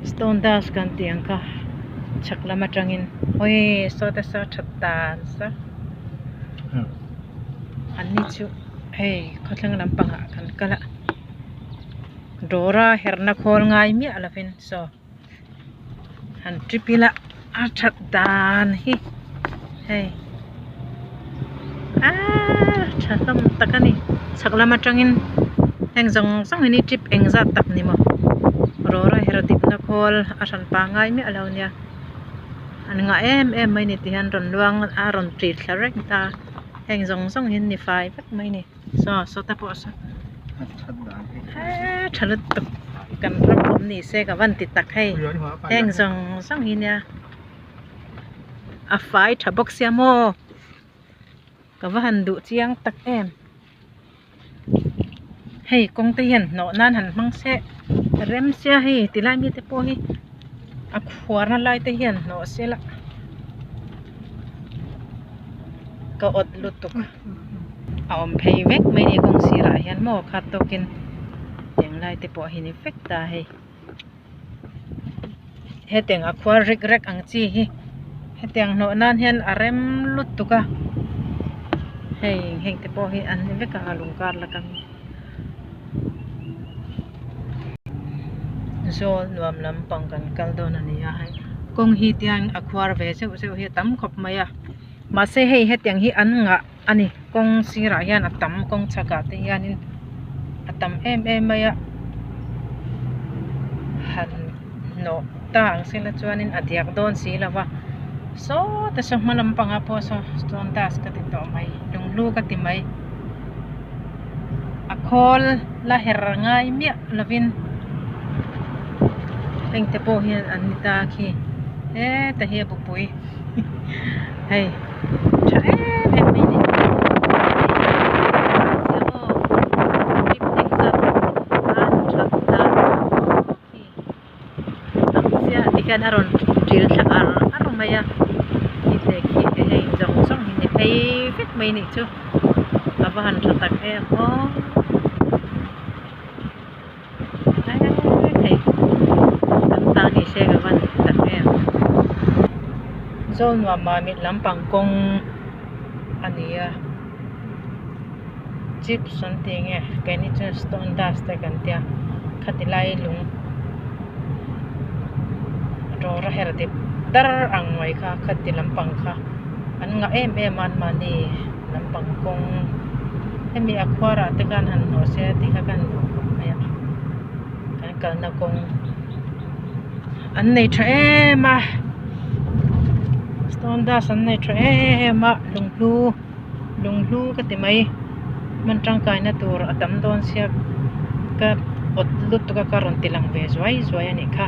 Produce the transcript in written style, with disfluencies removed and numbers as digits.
Stone dust kan tih ang kha chhak lam atangin awii saw te saw that dan sa an ni chu hei khawthlang lampangah kan kal a dawra herna khawl ngai miah lovin saw han trip ila a that dan hi hei aaa tha hlawm tak a ni chhak lam atangin heng zawng zawng hi trip engzat tak ni maw rawra her dikna khawl a hran pangai miah lo nia an ngah em em mai ni ti hian rawn luang a rawn ṭil thla reng ta heng zawng zawng hi an ni fai vek mai ni saw saw te pawh saw eee tha lutuk kan ram awm ni se ka van ti tak hei heng zawng zawng hi nia a fai tha bawk sia maw ka va han duh chiang tak em hei kawng te hian hnawh nan han hmang se rem sia hei ti lai mi te pawh hi a khuar na lai te hian hnawh se la ka awt lutuk a awm phei vek mai a ni kawng sirah hian maw khat tawkin eng lai te pawh hi ni vek ta hei hetiang a khuar rek rek ang chi hi hetiang hnawh nan hian a rem lutuk a hei heng te pawh hi an ni vek a lung kar la kang zawl nuam lampang kan kal dawn a ni a hei kawng hi tiang a khuar ve zeuh zeuh hi a tam khawp mai a mahse hei hetiang hi an ngah a ni kawng sirah hian a tam kawng chhakah te hianin a tam em em mai a han hnawh ta ang sela chuanin a diak dawn si lo va saw te saw hma lampangah pawh saw stone dust ka ti tawh mai lunghlu ka ti mai a khawl la her ngai miah lovin heng te pawh hian an ni ta khi heta hi a bupui hei. Tha em em mai ni tikhian a rawn ṭil thla ar ar mai a khi te khi te hei zawng zawng hi ni phei vek mai nih chu a va han tha tak em aw hei kan ta ni se ka van tak em Zawlnuam mit lampang kawng a ni a chips an tih nge keini chuan stone dust te kan tia khati lai lung rawra her dip dar ang mai kha khati lampang kha an ngah em em a anmahni lampang kawng hemi a khuarah te khan han hnawh se tih kha ka han duh khawp mai a kan kalna kawng an nei tha em a stone dust an nei tha em a lunghlu lunghlu ka ti mai hman tangkaina tur a tam dawn sia ka awt lutuk a ka rawn ti lang ve zuai zuai a nih kha.